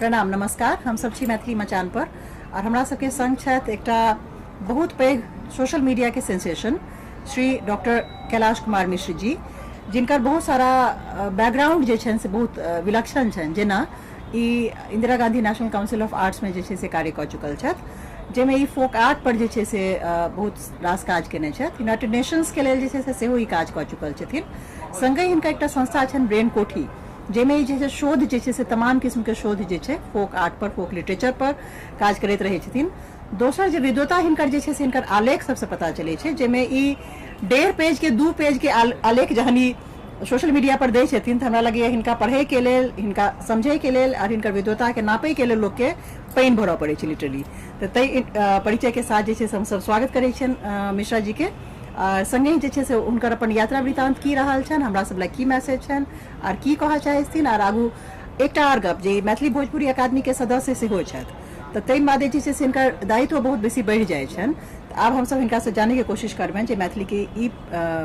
प्रणाम, नमस्कार। हम सब छी मैथिली मचान पर और हमरा सबके संग छथि एकटा बहुत पैघ सोशल मीडिया के सेंसेशन श्री डॉक्टर कैलाश कुमार मिश्र जी, जिनकर बहुत सारा बैकग्राउंड जे छनि से बहुत विलक्षण छनि। जेना ई Indira Gandhi National Council of Arts में जे छै से कार्य कऽ चुकल छथि, जाहिमे ई फोक आर्ट पर जे छै से बहुत रास काज केने छथि। यूनाइटेड नेशंस के लेल जे छै से सेहो ई काज कऽ चुकल छथिन। संगहि हिनका एकटा संस्था छनि ब्रेन कोठी, जाहिमे ई जे छै शोध जे छै से तमाम किस्म के शोध जे छै फोक आर्ट पर, फोक लिटरेचर पर काज करैत रहै छथिन। दोसर जे विद्वता हिनकर जे छै से हिनकर आलेख सबसँ पता चलै छै, जाहिमे ई 1.5 पेज के 2 पेज के आलेख जहन ई सोशल मीडिया पर दै छथिन तऽ हमरा लगैए हिनका पढ़ैके लेल, हिनका समझैके लेल आओर हिनकर विद्वताके नापैके लेल लोकके पानि भरऽ पड़ै छै लिटरली। तऽ ताहि परिचयके साथ जे छै से हमसब स्वागत करै छियनि मिश्रा जीके। आ संगहि जे छै से हुनकर अपन यात्रा वृत्तांत की रहल छनि, हमरा सब लए की मैसेज छनि आर की कहऽ चाहै छथिन। आर आगू एकटा आर गप जे मैथिली भोजपुरी अकादमी के सदस्य सेहो छथि, तऽ ताहि मादे जे छै से हिनकर दायित्व बहुत बेसी बढ़ि जाइ छनि। तऽ आब हमसब हिनकासँ जानैके कोशिश करबनि जे मैथिली के ई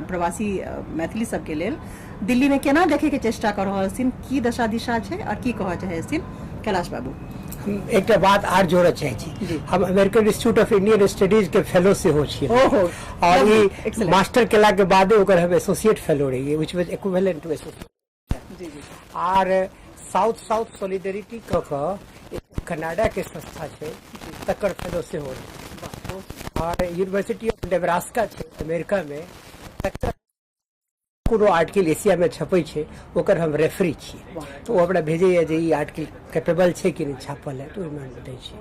प्रवासी मैथिली सबके लेल दिल्ली में केना देखैके चेष्टा कऽ रहल छथिन, की दशा दिशा छै और की कहऽ चाहै छथिन। कैलाश बाबू, हम एकटा बात आर जोड़ऽ चाहै छी। हम American Institute of Indian Studies के फेलो सेहो छी। ओहो, और ई excellent. मास्टर केला के बादे ओकर हम एसोसिएट फेलो रहियै, which was equivalent to associate. Ji ji. R south south solidarity कऽ कऽ कनाडा के संस्था छै, तकर फेलो सेहो रहियै। और यूनिवर्सिटी ऑफ नेब्रास्का छै अमेरिका में, तकर कोनो आर्टिकल एशिया में छपै छै ओकर हम रेफरी छी। तऽ ओ हमरा भेजैए जे ई आर्टिकल कैपेबल छै कि नहि छापल है, तऽ ओहिमे हम दै छी।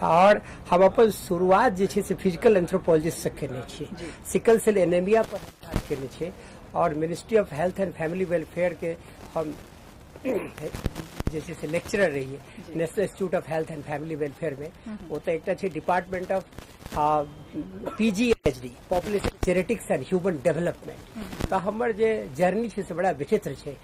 और हम अपन शुरुआत जे छै से फिजिकल एंथ्रोपोलॉजिस्ट से केने छी, सिकल सेल एनेमिया पर हम काज केने छी और Ministry of Health and Family Welfare के हम जे छै से लेक्चरर रहियै National Institute of Health and Family Welfare में। ओतऽ एकटा छै department of PGHD, population genetics and human development. तऽ हमर जे जर्नी छै से बड़ा विचित्र छै।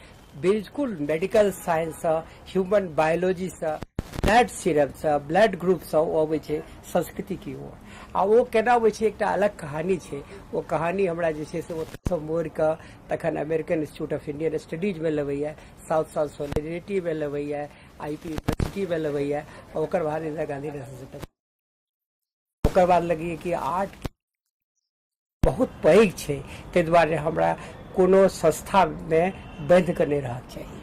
बिल्कुल मेडिकल साइंससँ, ह्यूमन बायोलॉजीसँ, ब्लड सीरमसँ, ब्लड ग्रुपसँ ओ अबै छै संस्कृति की ओर। आ ओ केना अबै छै एकटा अलग कहानी छै। ओ कहानी हमरा जे छै से ओतऽसँ मोड़ि कऽ तखन American Institute of Indian स्टडीजमे लबैए, south south सोलिडरिटीमे लबैए, I P यूनिवर्सिटीमे लबैए, ओकर बाद इंदिरा गांधी नेशनल सेंटर। ओकर बाद लगैए कि आर्ट बहुत पैघ छै, ताहि दुआरे हमरा कोनो संस्थामे बान्हि कऽ नहि रहक चाही।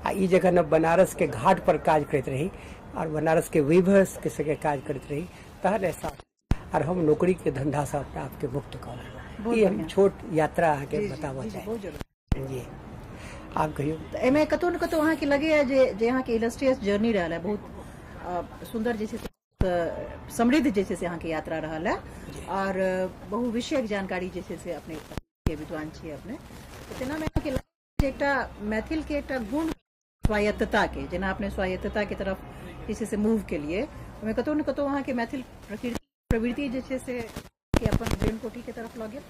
आ ई जखन हम बनारस के घाट पर काज करैत रही और बनारस के वीवर्स के संगे काज करैत रही तहन एहसास और हम नौकरी के धंधासँ अपना आपके मुक्त कऽ लेलहुँ। ई हम छोट यात्रा अहाँके बताबऽ चाही। जी, आब कहियौ। तऽ एहिमे कतहु ने कतहु अहाँके लगैए जे अहाँके इलस्ट्रियस जर्नी रहल है, बहुत सुन्दर जे छै समृद्ध जे छै से अहाँके यात्रा रहल है और बहुविषयक जानकारी जे छै से अपने के विद्वान छियै अपने। तऽ तेनामे अहाँके जे एकटा मैथिल के एकटा गुण स्वायत्तता के, जेना अपने स्वायत्तता के तरफ जे छै से मूव केलिए, ओहिमे कतहु ने कतहु अहाँके मैथिल प्रवृत्ति जे छै से अपन ब्रेन कोठी के तरफ लऽ गेल।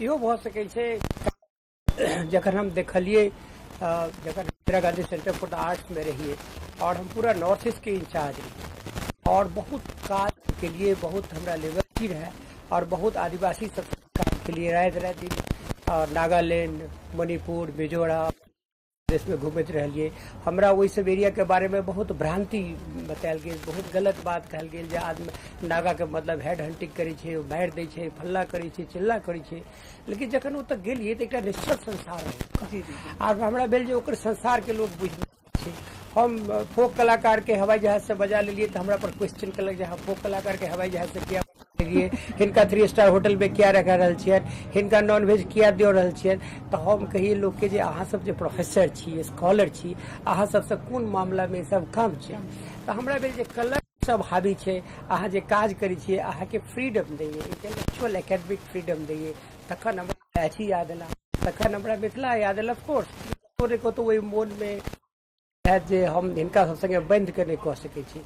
इहो भऽ सकै छै। जखन हम देखलियै, जखन Indira Gandhi Centre for the Arts में रहियै और हम पूरा नॉर्थ ईस्ट के इंचार्ज रहियै और बहुत काज के लिए बहुत हमरा लिबर्टी रहै और बहुत आदिवासी सब काज के लिए राति राति दिन नागालैंड, मणिपुर, मिजोरम देशमे घुमैत रहलियै। हमरा ओहि सब एरियाके बारेमे बहुत भ्रांति बतायल गेल, बहुत गलत बात कहल गेल जे आदमी नागाके मतलब हेड हंटिंग करै छै, मारि दै छै, फल्ला करै छै, चिल्ला करै छै। लेकिन जखन ओतऽ गेलियै तऽ एकटा निश्चल संसार रहै आर हमरा भेल जे ओकर संसारके लोक बुझि छै। हम फोक कलाकारके हवाई जहाजसँ बजा लेलियै तऽ हमरा पर क्वेश्चन केलक जे हम फोक कलाकारके हवाई जहाजसँ किया लेलियै, हिनका 3 स्टार होटलमे किया रखा रहल छियनि, हिनका नॉन वेज किया दऽ रहल छियनि। तऽ हम कहियै लोकके जे अहाँ सब जे प्रोफेसर छी, स्कॉलर छी, अहाँ सबसँ कोन मामलामे सब कम छै। तऽ हमरा भेल जे कलर सब हावी छै, अहाँ जे काज करै छियै अहाँके फ्रीडम दैये, इंटेलेक्चुअल एकेडमिक फ्रीडम दैये। तखन हमरा अथी याद एला, तखन हमरा मिथिला याद एल। ऑफकोर्स कतहु ने कतहु ओहि मोनमे हैत जे हम हिनका सब संगे बान्हि कऽ नहि कऽ सकै छी।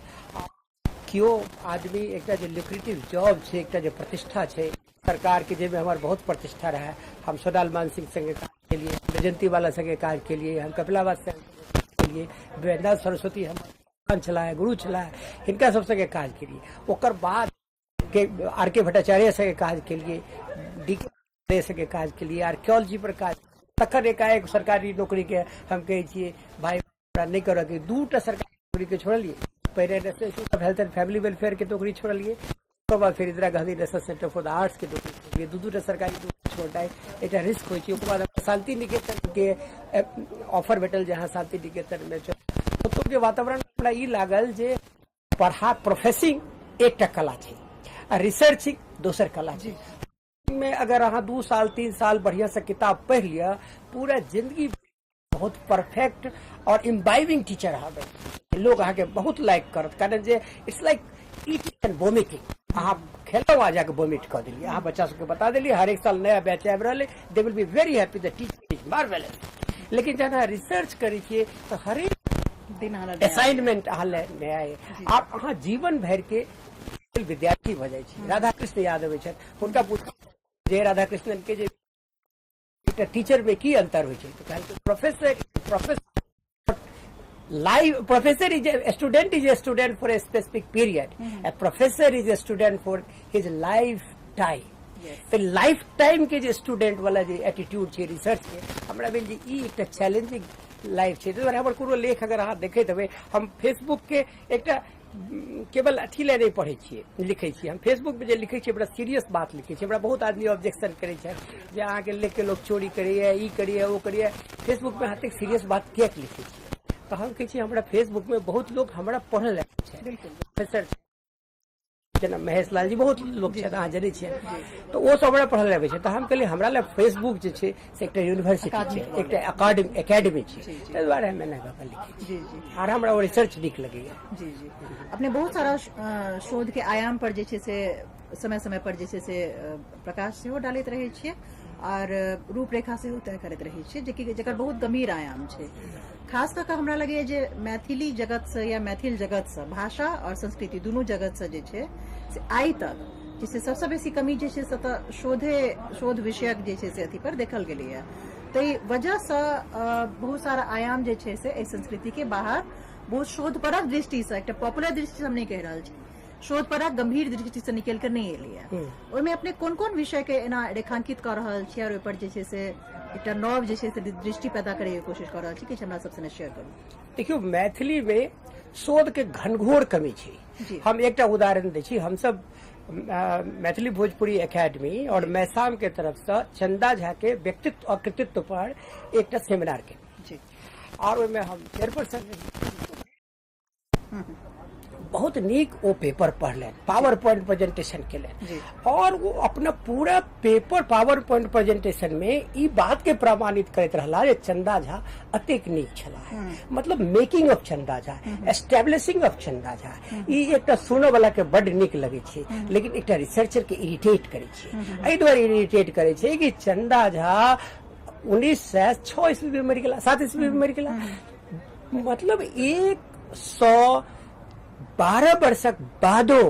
केओ आदमी एकटा जे ल्यूक्रेटिव जॉब छै, एकटा जे प्रतिष्ठा छै सरकारके, जाहिमे हमर बहुत प्रतिष्ठा रहै। हम सोनाल मान सिंह संगे काज केलियै, वैजयंती वाला संगे काज केलियै, हम कपिलावास संगे काज केलियै, वैद्यनाथ सरस्वती हमर छलाह, गुरु छलाह, हिनका सब संगे काज केलियै। ओकर बाद के आर के भट्टाचार्य संगे काज केलियै, डी के संगे काज केलियै, आर्कियोलॉजी पर काज। तखन एकाएक सरकारी नौकरीके हम कहै छियै भाई हमरा नहि करऽके। 2टा सरकारी नौकरी के छोड़लियै। पहिले National Institute of Health and Family Welfare के नौकरी छोड़लियै, ओकर बाद फेर Indira Gandhi National Centre for the Arts के नौकरी छोड़लियै। दू दूटा सरकारी नौकरी छोड़नाइ एकटा रिस्क होइ छै। ओकर बाद शांति निकेतन के ऑफर भेटल जे अहाँ शांति निकेतन मे। ओतुके वातावरण हमरा ई लागल जे पढ़ा प्रोफेसिंग एकटा कला छै आ रिसर्चिंग दोसर कला छै। में अगर अहाँ 2 साल 3 साल बढ़िया से किताब पढ़ि लिअ, पूरा जिंदगी बहुत परफेक्ट और इम्बाइबिंग टीचर अहाँ बनि, लोग अहाँके बहुत लाइक करत। कारण जे it's like eating and vomiting, अहाँ खेलहुँ आ जाके वोमिट कऽ देलियै, अहाँ बच्चा सबके बता देलियै, हरेक साल नया बैच आबि रहल है, they will be very happy, the teacher is marvellous. लेकिन जहन अहाँ रिसर्च करै छियै तऽ हरेक दिन असाइनमेंट अहाँ लए नया अइ, आब अहाँ जीवन भरि के विद्यार्थी भऽ जाइ छी। राधा कृष्ण यादव छथि, हुनका पूछ जे राधा कृष्णन के जे एकटा टीचर में की अंतर होइ छै, तऽ कहलकै professor professor life professor is a student is a student for a specific period, a professor is a student for his lifetime. तऽ लाइफ टाइम के जे स्टूडेंट वाला जे एटीट्यूड छै रिसर्च के, हमरा भेल जे ई एकटा चैलेंजिंग लाइफ छै। ताहि दुआरे हमर कोनो लेख अगर अहाँ देखैत हेबै, हम फेसबुक के एकटा केवल अथी लए नहि पढ़ै छियै, लिखै छियै। हम फेसबुक पे जे लिखै छियै बड़ा सीरियस बात लिखै छियै। हमरा बहुत आदमी ऑब्जेक्शन करै छथि जे अहाँके लिख के लोक चोरी करैए, ई करैए, ओ करैए, फेसबुक पे अहाँ एतेक सीरियस बात किएक लिखै छियै? तऽ हम कहै छियै हमरा फेसबुक में बहुत लोग हमरा पढ़ल लए छै, प्रोफेसर जेना महेश लाल जी, बहुत लोग छथि, अहाँ जनै छियै, तऽ ओ सब हमरा पढ़ल आबै छै। तऽ हम कहलियै हमरा लए फेसबुक जे छै से एकटा यूनिवर्सिटी छै, एकटा एकेडमी छै, ताहि दुआरे हम एना कऽ कऽ लिखै छी आर हमरा ओ रिसर्च नीक लगैया। जी जी, अपने बहुत सारा शोध के आयाम पर जे छै से समय समय पर जे छै से प्रकाश सेहो डालैत रहै छियै और रूपरेखा सेहो तय करैत रहै छियै, जेकि जकर बहुत गंभीर आयाम छै। खास कऽ कऽ हमरा लगैया जे मैथिली जगतसँ या मैथिल जगतसँ, भाषा और संस्कृति दुनू जगतसँ जे छै से आइ तक जे छै सबसँ बेसी कमी जे छै से तऽ शोध विषयक जे छै से अथी पर देखल गेलैया। ताहि वजहसँ बहुत सारा आयाम जे छै से एहि संस्कृतिके बाहर बहुत शोधपरक दृष्टिसँ, एकटा पॉपुलर दृष्टिसँ हम नहि कहि रहल छी, शोधपरक गंभीर दृष्टिसँ निकलि कऽ नहि एलैया। ओहिमे अपने कोन कोन विषय के एना रेखांकित कऽ रहल छी और ओहिपर जे छै से एकटा नव जे छै से दृष्टि पैदा करैके कोशिश कऽ रहल छी, किछु हमरा सबसँ शेयर करू। देखियौ, मैथिली में शोध के घनघोर कमी छै। हम एकटा उदाहरण दै छी। हमसब मैथिली भोजपुरी एकेडमी और मैसाम के तरफसँ चंदा झा के व्यक्तित्व और कृतित्व पर एकटा सेमिनार के, और ओहिमे हम चेयरपर्सन रही। बहुत नीक ओ पेपर पढ़लनि, पावर पॉइंट प्रेजेंटेशन केलनि और वो अपना पूरा पेपर पावर पॉइंट प्रेजेंटेशन में ई बात के प्रमाणित करैत रहला जे चंदा झा अतेक नीक छलाह। मतलब making of Chanda Jha, establishing of Chanda Jha, ई एकटा सुनऽ वाला के बड नीक लगै छै, लेकिन एकटा रिसर्चर के इरिटेट करै छै। एहि दुआरे इरिटेट करै छै कि चंदा झा 1906 ईस्वी में मरि गेला, 7 ईस्वी में मरि गेला, मतलब 112 वर्षक बादो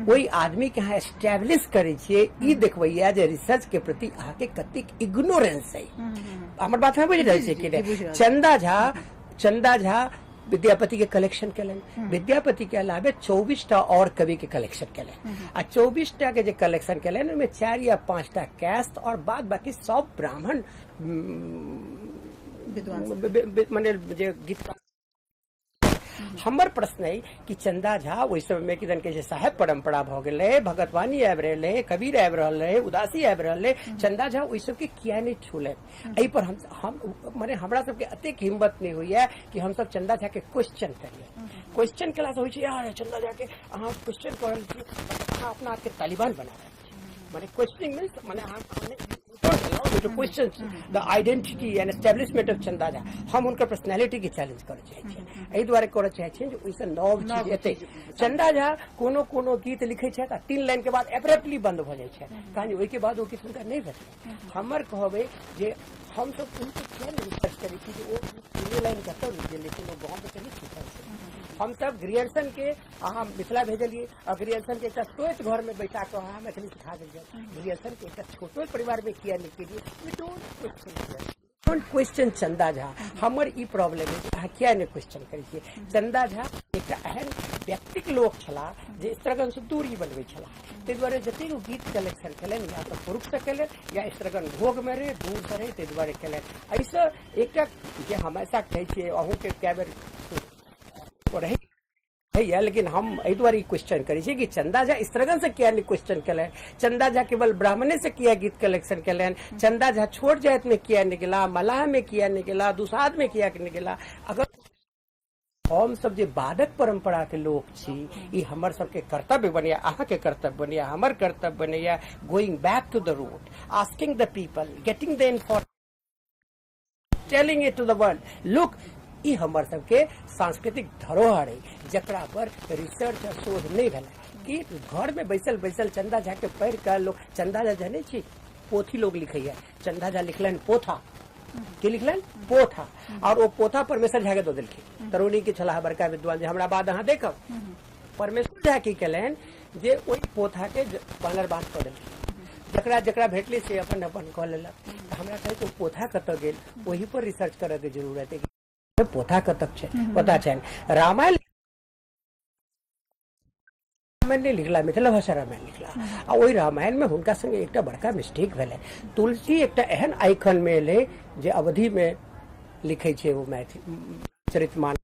ओहि आदमी के अहाँ एस्टेब्लिश करै छियै, ई देखबैया जे रिसर्च के प्रति अहाँके कतेक इग्नोरेंस है। हमर बात हम बुझि रहल छियै कि नहि? चंदा झा विद्यापति के कलेक्शन केलनि, विद्यापति के अलावे 24टा और कवि के कलेक्शन केलनि, आ 24टा के जे कलेक्शन केलनि ओहिमे 4 या 5टा कैस्ट और बाद बाकी सब ब्राह्मण विद्वान माने जे गीत। हमर प्रश्न है कि चंदा झा ओहि समय में किदन कहै छै साहेब परंपरा भऽ गेलै, भगतवाणी आबि रहल है, कबीर आबि रहल है, उदासी आबि रहल है, चंदा झा ओहि सबके किया नहि छूलनि? एहि पर हम माने हमरा सबके एतेक हिम्मत नहि होइया कि हमसब चंदा झा के क्वेश्चन करियै। क्वेश्चन केलासँ होइ छै यार चंदा झा के अहाँ क्वेश्चन कऽ रहल छी, अहाँ अपना आपके तालिबान बना रहल छी। माने क्वेश्चनिंग मीन्स माने अहाँ question the identity and establishment of Chanda Jha. हम हुनकर पर्सनैलिटी के चैलेंज करऽ चाहै छियै, एहि दुआरे करऽ चाहै छियै जे ओहिसँ नव चीज एतै। चंदा झा कोनो कोनो गीत लिखै छथि आ 3 लाइन के बाद एब्रप्टली बंद भऽ जाइ छै, कारण ओहिके बाद ओ गीत हुनका नहि भेटलनि। हमर कहबै जे हमसब हुनको किया नहि रिसर्च करै छी जे ओ 3 लाइन कतऽ रुकि गेल, लेकिन ओ गाँवमे तऽ नहि छूटल छै। हमसब ग्रियर्सन के अहाँ मिथिला भेजलियै आ ग्रियर्सन के एकटा श्वेत घर में बैठा कऽ अहाँ मैथिली सिखा देलियै। ग्रियर्सन के एकटा छोटो परिवार में किया नहि केलियै? We don't question Chanda Jha. हमर ई प्रॉब्लम है अहाँ किया नहि क्वेश्चन करै छियै? चंदा झा एकटा एहन व्यक्तिक लोक छलाह जे स्त्रगण से दूरी बनबै छलाह, ताहि दुआरे जतेक गीत कलेक्शन केलनि या तऽ पुरुषसँ केलनि या स्त्रगण भोगमे रहै, दूरसँ रहै, ताहि दुआरे केलनि। एहिसँ एकटा जे हमेशा कहै छियै, अहूँके कए बेर रहै रहैया, लेकिन हम एहि दुआरे ई क्वेश्चन करै छी कि चंदा झा स्त्रगण से किया नहीं क्वेश्चन केलनि, चंदा झा केवल ब्राह्मणे से किया गीत कलेक्शन केलनि, चंदा झा छोट जाति में किया नहीं गेला, मलाह में किया नहीं गेला, दुसाध में किया नहीं गेला। अगर हम सब जे बादक परंपरा के लोक छी, ई हमर सबके कर्तव्य बनैया, अहाँके कर्तव्य बनैया, हमर कर्तव्य बनैया, going back to the root, asking the people, getting the information, telling it to the world, look ई हमर सबके सांस्कृतिक धरोहर है जकरा पर रिसर्च आ शोध नहीं भेलै। कि घर में बैसल बैसल चंदा झा के पढ़ि कऽ लोक, चंदा झा जनै छी पोथी लोग लिखैया, चंदा झा लिखलनि पोथा, की लिखलनि पोथा, और ओ पोथा परमेश्वर झा के दऽ देलखिन। तरौनी के छलाह बड़का विद्वान जे हमरा बाद अहाँ देखब। परमेश्वर झा की केलनि जे ओहि पोथा के बानर बात कऽ देलखिन, जकरा जकरा भेटलै से अपन अपन कऽ लेलक। हमरा कहै छै पोथा कतऽ गेल, ओहि पर रिसर्च करऽ के जरूरत है, पोथा कतऽ छै पता छनि। रामायण नहि लिखला, मिथिला भाषा रामायण लिखला, आ ओहि रामायण में हुनका संगे एकटा बड़का मिस्टेक भेलै। तुलसी एकटा एहन आइकन में एलै जे अवधि में लिखै छै ओ मैथिली चरितमान,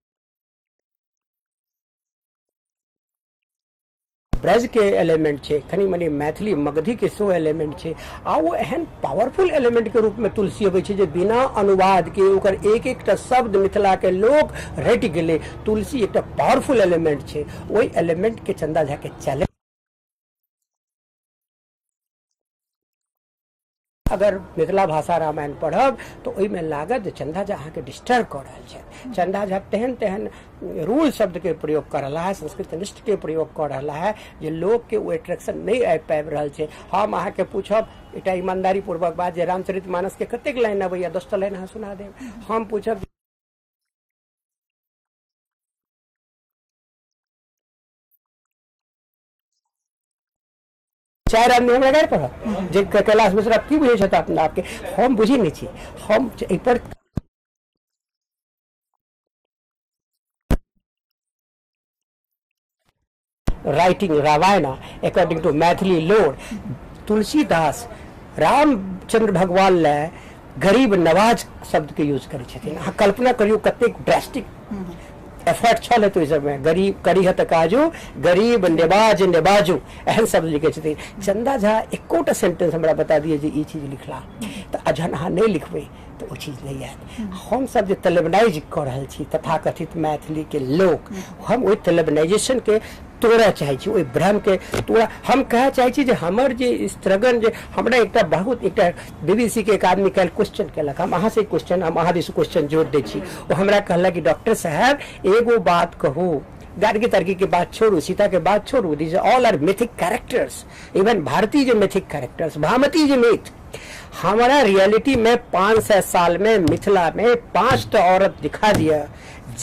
ब्रज के एलिमेंट छै, कनि मनि मैथिली मगधी के सेहो एलिमेंट छै, आ ओ एहन पावरफुल एलिमेंट के रूप में तुलसी अबै छै जे बिना अनुवाद के ओकर एक एकटा शब्द मिथिला के लोक रटि गेलै। तुलसी एकटा पावरफुल एलिमेंट छै, ओहि एलिमेंट के चंदा झा के चैलेंज। अगर मिथिला भाषा रामायण पढ़ब तो ओहिमे लागत जे चंदा झा अहाँके डिस्टर्ब कऽ रहल छथि। चंदा झा तेहन तेहन रूल शब्द के प्रयोग कऽ रहला है, संस्कृत निष्ठ के प्रयोग कऽ रहला है जे लोक के ओ एट्रैक्शन नहि आबि पाबि रहल छै। हम अहाँके पूछब एकटा ईमानदारी पूर्वक बात जे रामचरित मानस के कतेक लाइन अबैया, 10टा लाइन अहाँ सुना देब। हम पूछब चारि आदमी हमरा गारि पढ़त जे कैलाश मिश्रा की बुझै छथि अपना आपके, हम बुझी नहि छी। हम एहि पर writing Ramayana according to Maithili lore, Tulsidas Ramchandra भगवान ले गरीब नवाज शब्द के यूज करै छथिन। अहाँ कल्पना करियौ कतेक ड्रास्टिक एफर्ट छल हेतै ओहि समय। गरीब करिहत काजू गरीब नेबाज नेबाजू एहन शब्द लिखै छथिन। चंदा झा एकोटा सेंटेंस हमरा बता दिअ जे ई चीज लिखला, तऽ जहन अहाँ नहि लिखबै तऽ ओ चीज नहि आयत। हम सब जे तलेबनाइज कऽ रहल छी तथाकथित मैथिली के लोक, हम ओहि तलेबनाइजेशन के तोड़ऽ चाहै छी, ओहि भ्रम के तोड़ा। हम कहऽ चाहै छी जे हमर जे स्त्रगण जे हमरा एकटा बहुत एकटा बीबीसी के एक आदमी काल्हि क्वेश्चन केलक, हम अहाँ से क्वेश्चन, हम अहाँ दिस क्वेश्चन जोड़ दै छी। ओ हमरा कहलक कि डॉक्टर साहब एगो बात कहू, गार्गी तार्गी के बात छोड़ू, सीता के बात छोड़ू, these all are mythic characters, even Bharati जे मिथिक कैरेक्टर्स, भामती जे मिथ। हमारा रियलिटी में 500 साल में मिथिला में 5टा औरत दिखा दिया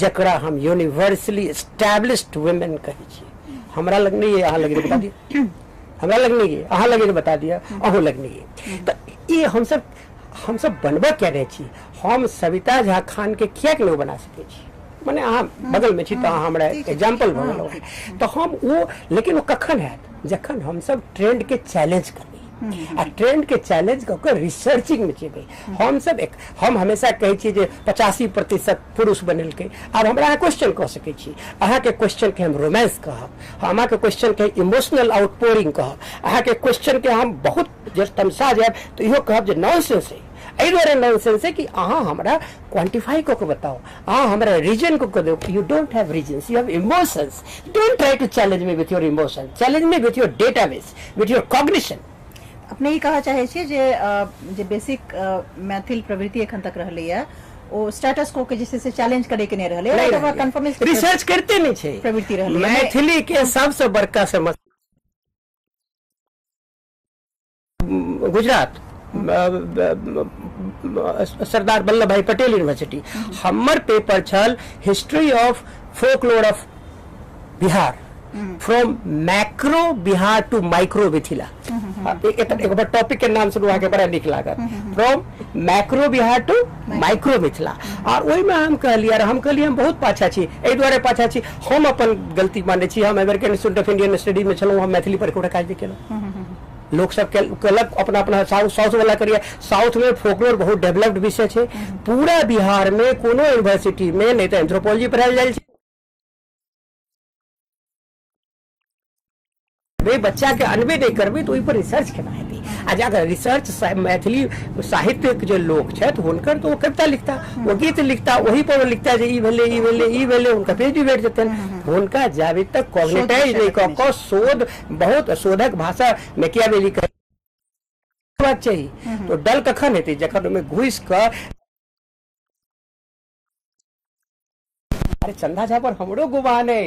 जकरा हम यूनिवर्सली एस्टैब्लिश्ड वुमेन कहै छी। हमरा लग नहीं है, अहाँ लग बता दिया, हमरा लग नहीं है, अहाँ लग बता दिया, अहूँ लग नहीं है। तऽ ई हमसब बनबऽ किया नहि छी? हम सविता झा खान के किएक नहि बना सकै छी? मने अहाँ बगल में छी तऽ अहाँ हमरा एग्जाम्पल भऽ गेलहुँ। तऽ हम ओ, लेकिन ओ कखन हैत? जखन हमसब ट्रेंड के चैलेंज करबै, आ ट्रेंड के चैलेंज कऽ कऽ रिसर्चिंग में जेबै। हमसब एक, हम हमेशा कहै छियै जे 85% पुरुष बनेलकै। आब हमरा अहाँ क्वेश्चन कऽ सकै छी, अहाँके क्वेश्चन के हम रोमांस कहब, हम अहाँके क्वेश्चन के इमोशनल आउटपोरिंग कहब, अहाँके क्वेश्चन के हम बहुत जे तमसा जायब तऽ इहो कहब जे नॉनसेंस है। एहि दुआरे नॉनसेंस है कि अहाँ हमरा क्वांटिफाई कऽ के बताउ, अहाँ हमरा रीजन कऽ के दो। You don't have reasons, you have emotions. Don't try to challenge me with your emotion, challenge me with your database, with your cognition. अपने ई कहऽ चाहै छियै जे जे बेसिक मैथिल प्रवृत्ति एखन तक रहलैया ओ स्टेटस को के जे छै से चैलेंज करे के नहि रहलै, कन्फर्मेशन रिसर्च करते नहि छै प्रवृत्ति रहलै। मैथिली के सबसे बड़का समस्या गुजरात सरदार वल्लभ भाई पटेल यूनिवर्सिटी, हमर पेपर छल history of folklore of Bihar from macro Bihar to micro Mithila. एक बार टॉपिक के नाम सुनू अहाँके बड़ा नीक लागत, from macro Bihar to micro Mithila. और ओहिमे हम कहलियै, हम कहलियै हम बहुत पाछा छी, एहि दुआरे पाछा छी, हम अपन गलती मानै छी। हम American Institute of Indian Studies में छलहुँ, हम मैथिली पर एकोटा काज नहि केलहुँ। लोक सब कहलक अपना अपना साउथ, साउथ वाला करिए। साउथ में फोकलोर बहुत डेवलप्ड विषय छै। पूरा बिहार में कोनो यूनिवर्सिटी में नहि तऽ एंथ्रोपोलॉजी पढ़ायल जाइ छै। बच्चा के अनबे नहि करबै तऽ ओहि पर रिसर्च केना हेतै? आ जाकर रिसर्च मैथिली साहित्यके जे लोक छथि हुनकर तऽ ओ कविता लिखता, ओ गीत लिखता, ओहि पर ओ लिखता जे ई भेलै ई भेलै ई भेलै, हुनका पीएचडी भेट जेतनि। हुनका जाबे तक कॉग्निटाइज नहि कऽ कऽ शोध, बहुत शोधक भाषा मैकियावेली बात चाही। तो डल कखन हेतै? जखन ओहिमे घुसि कऽ अरे चंदा झा पर हमरो गुमान है,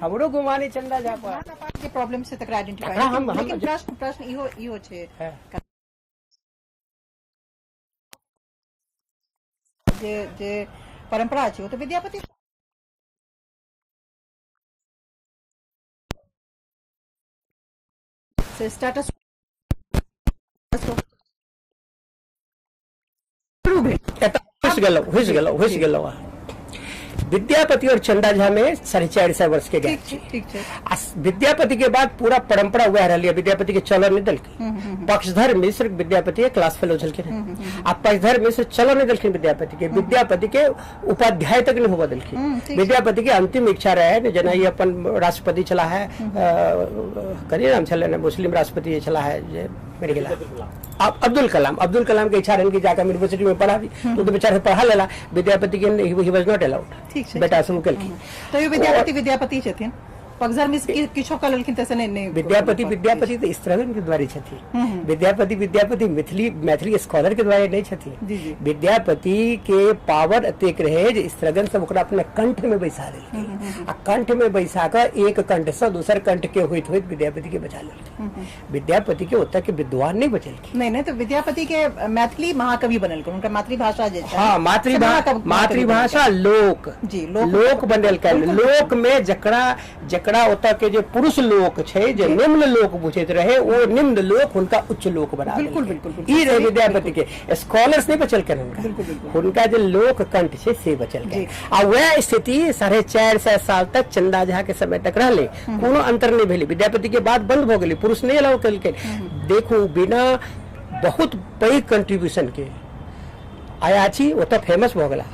हमरो गुमान है चंदा झा पर। जे प्रॉब्लम छै तकरा आइडेंटिफाई, लेकिन प्रश्न प्रश्न इहो इहो छै जे जे परंपरा छै ओ तऽ विद्यापति से स्टेटस शुरू भेल। घुसि गेलहुँ घुसि गेलहुँ घुसि गेलहुँ। विद्यापति और चंदा झा में 450 वर्ष के गैप छै। ठीक छै। आ विद्यापति के बाद पूरा परंपरा वएह रहलै, विद्यापति के चलन नहि देलकै। पक्षधर मिश्र विद्यापति के क्लास फेलो छलखिन, आ पक्षधर मिश्र चलन नहि देलखिन विद्यापति के, विद्यापति के उपाध्याय तक नहीं होबऽ देलखिन। विद्यापति के अंतिम इच्छा रहे जेना ई अपन राष्ट्रपति छला है, कनि नाम छलै ने मुस्लिम राष्ट्रपति जे छला है जे मरि गेला, अब्दुल कलाम, अब्दुल कलाम के इच्छा रहनि कि जाकर यूनिवर्सिटी में पढ़ाबी, तो बेचारे पढ़ा लेला। विद्यापति के he was not allowed, बेटा से केलखिन। तैयो विद्यापति विद्यापति छथिन, पक्षधर मिश्र किछो कऽ लेलखिन तैसे नहि नहि। विद्यापति विद्यापति तऽ स्त्रगण के द्वारे छथिन, विद्यापति विद्यापति मैथिली मैथिली स्कॉलर के द्वारे नहि छथिन। विद्यापति के पावर एतेक रहे जे स्त्रगण सब ओकरा अपना कंठ में बैसा लेलकै, आ कंठ में बैसा कऽ एक कंठ से दोसर कंठ के होइत होइत विद्यापति के बचा लेलकै। विद्यापति के ओतऽ के विद्वान नहीं बचलखिन। नहीं नहीं, तो विद्यापति के मैथिली महाकवि बनलखिन, उनका मातृभाषा जे छै। हाँ, मातृभाषा लोक जी लोक बनलकै। लोक में जकरा जकरा ओतऽ के जे पुरुष लोक छै जे निम्न लोक बुझैत रहे, ओ निम्न लोक हुनका उच्च लोक बना। बिल्कुल बिल्कुल, ई रहे विद्यापति के। स्कॉलर्स नहीं बचलखिन हुनका, हुनका जे लोक कंठ छै से बचलकै। आ वएह स्थिति 450 साल तक चंदा झा के समय तक रहलै, कोनो अंतर नहीं भेलै। विद्यापति के बाद बंद भऽ गेलै, पुरुष नहीं अलाउ केलकै। देखू, बिना बहुत पैघ कंट्रीब्यूशन के अयाची ओतऽ फेमस भऽ गेला,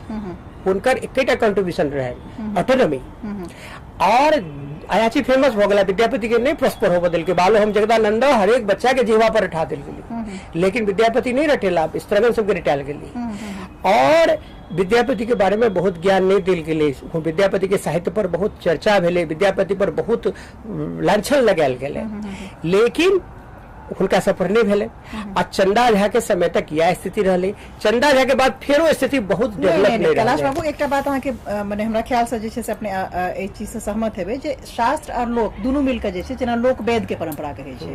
हुनकर एकेटा कंट्रीब्यूशन रहे ऑटोनॉमी, और अयाची फेमस भऽ गेला, विद्यापति के नहीं प्रॉस्पर होबऽ देलकै। बालो हम जगदानंद हरेक बच्चा के जीवा पर उठा देल गेलै, लेकिन विद्यापति नहीं रटेला, स्त्रगण सबके रटायल गेलै। और विद्यापति के बारे में बहुत ज्ञान नहीं देल गेलै, विद्यापति के साहित्य पर बहुत चर्चा भेलै, विद्यापति पर बहुत लांछन लगायल गेलै, लेकिन हुनका सब पर नहीं भेलै। आ चंदा झा के समय तक यह स्थिति रहलै। चंदा झा के बाद फेरो स्थिति बहुत डेवलप नहीं रहलै। कैलाश बाबू, एकटा बात अहाँके मने हमरा ख्याल से जे छै से अपने एहि चीज से सहमत हेबै जे शास्त्र और लोक दुनू मिलकर जे छै, जेना लोक वेद के परंपरा कहै छै,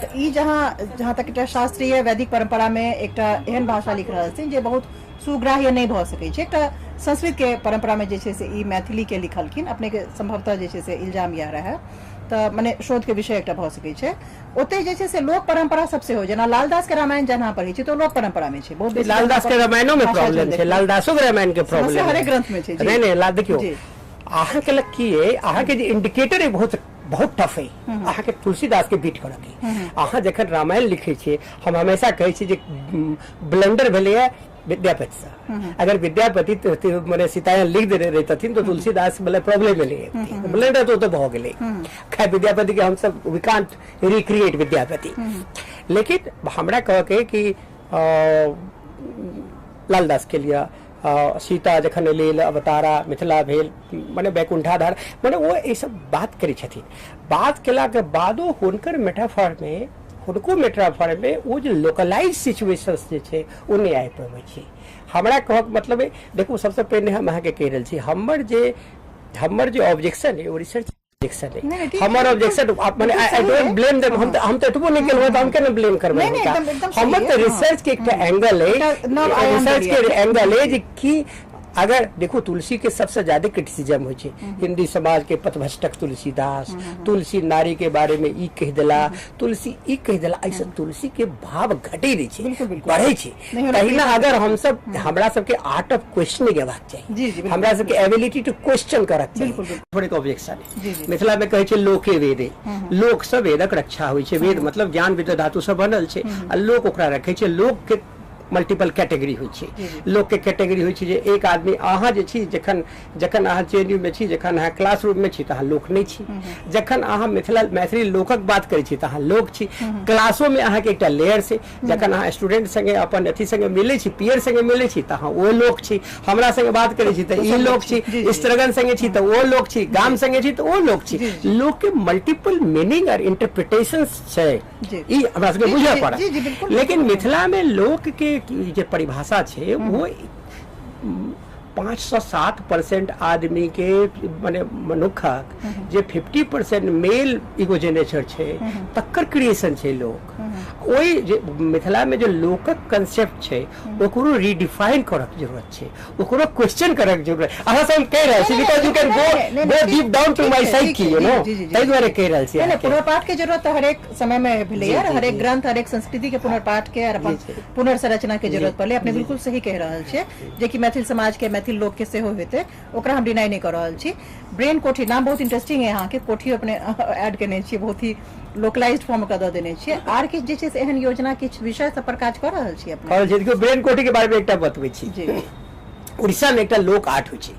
तऽ ई जहाँ जहाँ तक एकटा शास्त्रीय वैदिक परंपरा में एकटा एहन भाषा लिख रहल छथिन जे बहुत सुग्राह्य नहि भऽ सकै छै, एकटा संस्कृत के परंपरा में जे छै से ई मैथिली के लिखलखिन, अपने के संभवतः जे छै से इल्जाम इएह रहै, तऽ मने शोध के विषय एकटा भऽ सकै छै। ओतहि जे छै से लोक परंपरा सबसे हो, जेना लालदास के रामायण जहाँ पढ़ै छी तऽ लोक परंपरा में छै, बहुत लालदास के रामायणो में प्रॉब्लम छै, लालदासो के रामायण के प्रॉब्लम हरेक ग्रंथ में छै। नहीं नहीं, देखियौ अहाँ के लग की है, अहाँ के जे इंडिकेटर है बहुत बहुत टफ है, अहाँ के तुलसीदास के बीट करऽ के। अहाँ जखन रामायण लिखै छियै, हम हमेशा कहै छी जे ब्लंडर भेलैया विद्यापति से। अगर विद्यापति मने सीतायन लिख देने रहितथिन तो तुलसीदास मतलब प्रॉब्लम एलै, ब्लंडर तो भऽ गेलै। खैर विद्यापति के हमसब we can't recreate Vidyapati, लेकिन हमरा कहऽ के कि लालदास के लिए सीता जखन एलै, अवतारा मिथिला भेल, मने वैकुंठाधार, मने ओ ई सब बात करै छथिन। बात केलाके बादो हुनकर मेटाफर में, हुनको मेटाफर में ओ जे लोकलाइज सिचुएशंस जे छै ओ नहि आबि पबै छै। हमरा कहक मतलब है, देखू सबसँ पहिने हम अहाँके कहि रहल छी, हमर जे ऑब्जेक्शन है ओ रिसर्च ऑब्जेक्शन है। हमर ऑब्जेक्शन माने I don't blame them, हम तऽ एतबो नहि केलहुँ तऽ हम केना ब्लेम करबै हुनका। हमर तऽ रिसर्च के एकटा एंगल है, रिसर्च के एंगल है जे कि अगर देखो तुलसी के सबसे ज्यादा क्रिटिसिज्म होइ छै, हिंदी समाज के पथभ्रष्टक तुलसीदास, तुलसी नारी के बारे में ई कहि देला, तुलसी ई कहि देला, ऐसे तुलसी के भाव घटे नहीं छै, बढ़े छै। तहिना अगर हम सब हमरा सबके आर्ट ऑफ क्वेश्चनिंग हेबाक चाही, हमरा सबके एबिलिटी टू क्वेश्चन करक चाही। थोड़ेक ऑब्जेक्शन है। मिथिला में कहै छै लोके वेदे, लोक सब वेदक रक्षा होइ छै। वेद मतलब ज्ञान विद्या धातु सब बनल छै, आ लोक ओकरा रखै छै, लोक के मल्टीपल कैटेगरी होइ छै। लोक के कैटेगरी होइ छै जे एक आदमी अहाँ जे छी, जखन जखन अहाँ जेएनयू में छी, जखन अहाँ क्लासरूम में छी तऽ अहाँ लोक नहि छी, जखन अहाँ मिथिला मैथिली लोकक बात करै छी तऽ अहाँ लोक छी। क्लासो में अहाँके एकटा लेयर छै, जखन अहाँ स्टूडेंट संगे अपन अथी संगे मिलै छी, पीयर संगे मिलै छी तऽ अहाँ ओ लोक छी, हमरा संगे बात करै छी तऽ ई लोक छी, स्त्रगण संगे छी तऽ ओ लोक छी, गाम संगे छी तऽ ओ लोक छी। लोक के मल्टीपल मीनिंग और इंटरप्रिटेशन छै, ई हमरा सबके बुझऽ पड़त। लेकिन मिथिला में लोक के जे परिभाषा छै वो 5 से 7% आदमी के माने मनुखक जे 50% मेल इगोजेनेचर छै तकर क्रिएशन छै लोक। ओहि जे मिथिला में जे लोकक कंसेप्ट छै ओकरो रिडिफाइन करक जरूरत छै, ओकरो क्वेश्चन करक जरूरत। अहाँ सब कहि रहल छी because you can go go deep down to my psyche, you know, ताहि दुआरे कहि रहल छी। पुनर्पाठ के जरूरत तऽ हरेक समय में भेलै, हरेक ग्रंथ हरेक संस्कृति के पुनर्पाठ के और अपन पुनर्संरचना के जरूरत पड़लै। अपने बिल्कुल सही कहि रहल छियै जे कि मैथिल समाज के मैथिल लोक के सेहो हेतै, ओकरा हम डिनाई नहीं कर रहल छी। ब्रेन कोठी नाम बहुत इंटरेस्टिंग है अहाँके, कोठी अपने ऐड केने छियै, बहुत ही लोकलाइज्ड फॉर्म के दऽ देने छियै। आर किछु जे छै से एहन योजना किछु विषय सब पर काज कऽ रहल छी अपने? देखियौ, ब्रेन कोठी के बारे में एकटा बतबै छी। उड़ीसा में एकटा लोक आर्ट होइ छै,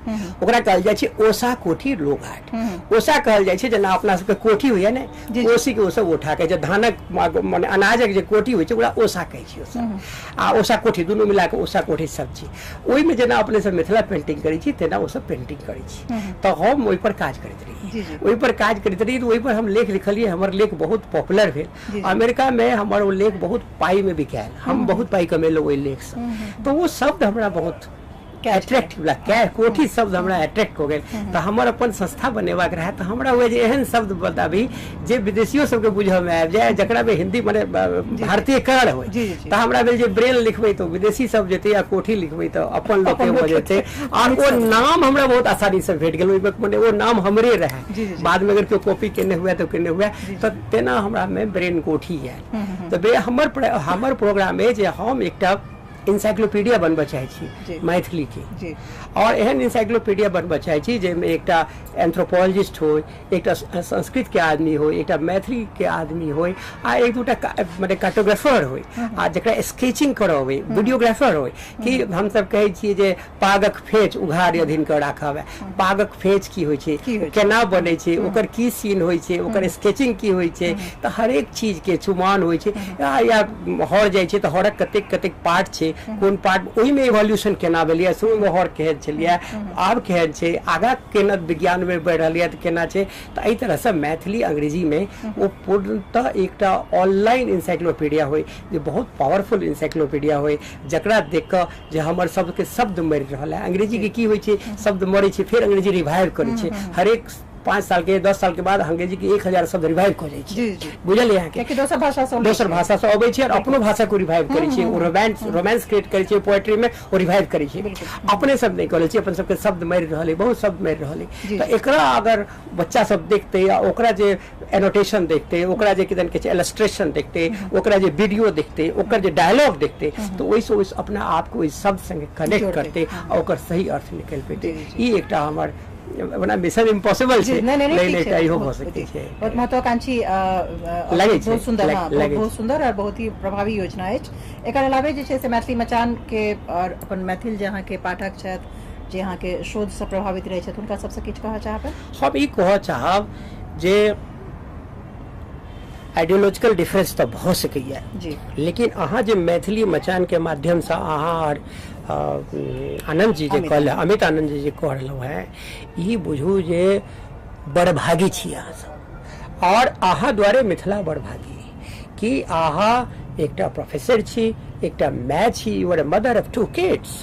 ओकरा कहल जाइ छै ओसा कोठी लोक आर्ट। ओसा कहल जाइ छै जेना अपना सबके कोठी होइया ने, ओसी के ओसब उठा के जे धानक माने अनाजक जे कोठी होइ छै ओकरा ओसा कहै छै। ओसा आ ओसा कोठी दुनू मिला के ओसा कोठी सब छै। ओहिमे जेना अपने सब मिथिला पेंटिंग करै छी तेना ओसब पेंटिंग करै छी। तऽ हम ओहिपर काज करैत रही, ओहिपर काज करैत रही, ओहिपर हम लेख लिखलियै, हमर लेख बहुत पॉपुलर भेल। अमेरिका में हमर ओ लेख बहुत पाई में बिकायल, हम बहुत पाई कमेलहुँ ओहि लेखसँ। तऽ ओ शब्द हमरा बहुत अट्रैक्टिव लग, कोठी शब्द हमरा अट्रैक्ट हो गेल। तऽ हमर अपन संस्था बनेबाक रहै तऽ हमरा हुए जे एहन शब्द बताबी जे विदेशियो सबके बुझऽमे आबि जाय, जकरा मे हिंदी माने भारतीयकरण होइ। तऽ हमरा भेल जे ब्रेन लिखबै तऽ विदेशी सब जेतै आ कोठी लिखबै तऽ अपन लोकके भऽ जेतै। और ओ नाम हमरा बहुत आसानीसँ भेट गेल, ओहिमे माने ओ नाम हमरे रहै, बादमे अगर केओ कॉपी केने हुए तऽ केने हुए। तऽ तेना हमरा मे ब्रेन कोठी आयल। तऽ हमर प्रोग्राम अइ जे हम एकटा इन्साइक्लोपीडिया बनबऽ चाहै छी मैथिली के, और एहन इन्साइक्लोपीडिया बनबऽ चाहै छी जाहिमे एकटा एंथ्रोपोलॉजिस्ट हो, एकटा संस्कृत के आदमी हो, एकटा मैथिली के आदमी हो, आ एक दूटा माने कार्टोग्राफर हो, आ जकरा स्केचिंग करऽ अबै, वीडियोग्राफर हो। कि हमसब कहै छियै जे पागक फेच उघार अधीन कऽ राखब, पागक फेच की होइ छै, केना बनै छै, ओकर की सीन होइ छै, ओकर स्केचिंग की होइ छै, तऽ हरेक चीज के चुमान होइ छै। या हर जाइ छै तऽ हरक कतेक कतेक पार्ट छै, कोन पार्ट ओहिमे इवोल्यूशन केना भेलैए, शुरूमे हर केहन छलैए, आब केहन छै, आगाँ केना विज्ञानमे बढ़ि रहलैए तऽ केना छै। तऽ एहि तरहसँ मैथिली अंग्रेजीमे ओ पूर्णतः एकटा ऑनलाइन इन्साइक्लोपीडिया होइ, जे बहुत पावरफुल इन्साइक्लोपीडिया होइ, जकरा देख कऽ जे हमर सबके शब्द मरि रहल है। अंग्रेजीके की होइ छै, शब्द मरै छै फेर अंग्रेजी रिवाइव करै छै। हरेक 5 साल के 10 साल के बाद अंग्रेजी के 1000 शब्द रिवाइव कऽ जाइ छै। बुझलियै अहाँके, दोसर भाषा से अबै छै और अपनो भाषा को रिवाइव करै छै। ओ रोमांस क्रिएट करै छै, पोएट्री में ओ रिवाइव करै छै। अपने सब नहि करै छै, अपन सबके शब्द मरि रहल है, बहुत शब्द मरि रहल है। तऽ एकरा अगर बच्चा सब देखतै आ ओकरा जे एनोटेशन देखतै, ओकरा जे किदन कहै छै इलस्ट्रेशन देखतै, ओकरा जे वीडियो देखतै, ओकर जे डायलॉग देखतै, तऽ ओहिसँ ओहि अपना आपके ओहि शब्द संगे कनेक्ट करतै आ ओकर सही अर्थ निकलि पेतै। ई एकटा हमर बना मिशन इम्पॉसिबल छै, नहीं नहीं इहो भऽ सकै छै। बहुत महत्वाकांक्षी बहुत सुंदर, बहुत सुंदर और बहुत ही प्रभावी योजना अछि। एकर अलावे जे छै से मैथिली मचान के और अपन मैथिल जे अहाँके पाठक छथि, जे अहाँके शोधसँ प्रभावित रहै छथि, हुनका सबसँ किछु कहऽ चाहबै? हम ई कहऽ चाहब जे आइडियोलॉजिकल डिफरेंस तऽ भऽ सकैए जी, लेकिन अहाँ जे मैथिली मचान के माध्यमसँ अहाँ और आनंद जी जे कहल, अमित आनंद जी जे कह रहलहुँ हेँ, ई बुझू जे बड़भागी छी अहाँ सब, और अहाँ द्वारे मिथिला बड़भागी कि अहाँ एकटा प्रोफेसर छी, एकटा माय छी, you are a mother of 2 kids,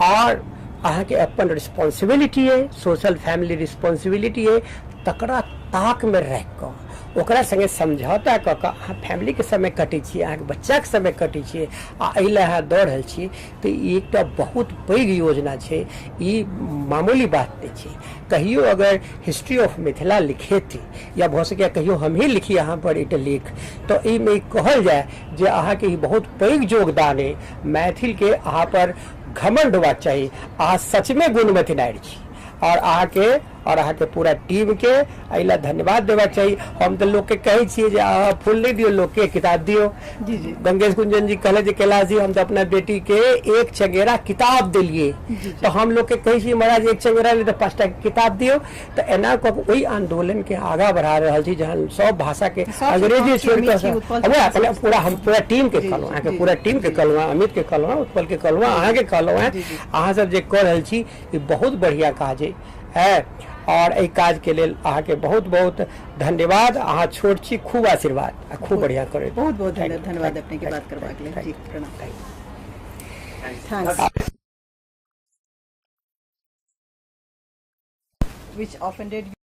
और अहाँके अपन रिस्पॉन्सिबिलिटी अइ, सोशल फैमिली रिस्पॉन्सिबिलिटी अइ, तकरा ताकमे राखि कऽ ओकरा संगे समझौता कऽ कऽ अहाँ फैमिलीके समय कटै छियै, अहाँके बच्चाके समय कटै छियै, आ एहि लए अहाँ दऽ रहल छियै। तऽ ई एकटा बहुत पैघ योजना छै, ई मामूली बात नहि छै। कहियो अगर हिस्ट्री ऑफ मिथिला लिखेतै, या भऽ सकैए कहियो हमही लिखी अहाँ पर एकटा लेख, तऽ एहिमे कहल जाय जे अहाँके ई बहुत पैघ योगदान अइ, मैथिलके अहाँ पर घमंड होबाक चाही, अहाँ सचमे गुणवती नारी छी, और अहाँके और अहाँके पूरा टीम के एहि ला धन्यवाद देबाक चाही। हम तऽ लोकके कहै छियै जे अहाँ फूल नहि दियौ, लोकके किताब दियौ। जी जी। गंगेश कुंजन जी कहले जे कैलाश जी हम तऽ अपना बेटी के एक चंगेरा किताब देलियै, तऽ हम लोग के कहै छियै महाराज एक चंगेरा नहि तऽ 5टा किताब दियौ। तऽ एना कऽ कऽ ओहि आंदोलन के आगाँ बढ़ा रहल छी जहन सब भाषा के अंग्रेजी छोड़ि कऽ वएह पूरा हम पूरा टीम के कहलहुँ, अहाँके पूरा टीम के कहलहुँ, अमित के कहलहुँ, उत्पल के कहलहुँ, अहाँके कहलहुँ हेँ, अहाँ सब जे कऽ रहल छी ई बहुत बढ़िया काज है और एहि काज के लेल अहाँके बहुत बहुत धन्यवाद। अहाँ छोट छी, खूब आशीर्वाद आ खूब बढ़िया करै। बहुत बहुत धन्यवाद अपने के बात करबाक लेल। जी प्रणाम। Thanks. Which offended you?